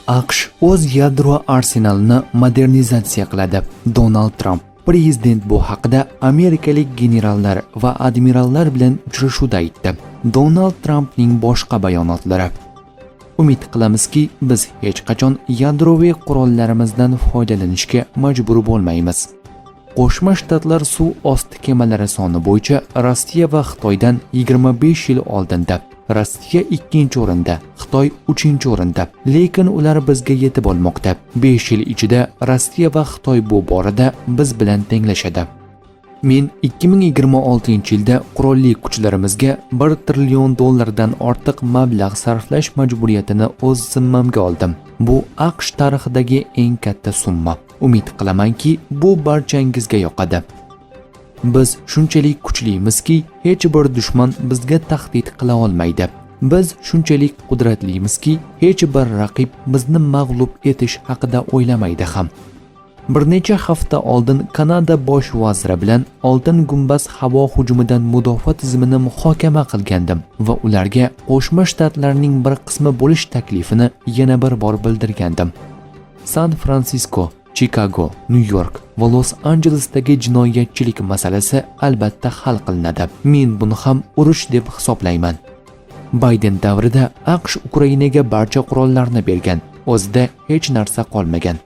AQSh o'z yadro arsenalini modernizatsiya qiladi. Donald Tramp. Prezident bu haqida amerikalik generallar va admirallar bilan uchrashuvda aytdi. Donald Trampning boshqa bayonotlari. Umid qilamizki, biz hech qachon yadroviy qurollarimizdan foydalanishga majbur bo'lmaymiz. Qo'shma Shtatlar suv osti kemalari soni bo'yicha Rossiya va Xitoydan 25 yil oldinda. Rossiya ikkinchi o'rinda, Xitoy uchinchi o'rinda. Lekin ular bizga yetib olmoqda. 5 yil ichida Rossiya va Xitoy bu borada biz bilan tenglashadi. Men 2026-yilda qurolli kuchlarimizga 1 trillion dollardan ortiq mablag' sarflash majburiyatini o'z zimmamga oldim. Bu AQSh tarixidagi eng katta summa. Umid qilamanki, bu barchangizga yoqadi. Biz shunchalik kuchlimizki, hech bir dushman bizga tahdid qila olmaydi. Biz shunchalik qudratlimizki, hech bir raqib bizni mag'lub etish haqida o'ylamaydi ham. Bir necha hafta oldin Kanada bosh vaziri bilan Oltin gumbaz havo hujumidan mudofaa tizimini muhokama qilgandim va ularga Qo'shma Shtatlarning bir qismi bo'lish taklifini yana bir bor bildirgandim. San Fransisko, Chikago, Nyu-York va Los-Anjelesdagi jinoyatchilik masalasi albatta hal qilinadi. Men buni ham urush deb hisoblayman. Bayden davrida AQSh Ukrainaga barcha qurollarni bergan, o'zida hech narsa qolmagan.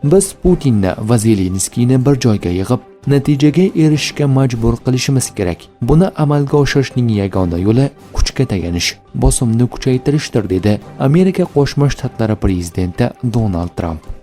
Biz Putinni va Zelenskiyni bir joyga yig'ib, natijaga erishishga majbur qilishimiz kerak. Buni amalga oshirishning yagona yo'li kuchga tayanish, bosimni kuchaytirishdir, dedi Amerika Qo'shma Shtatlari prezidenti Donald Tramp.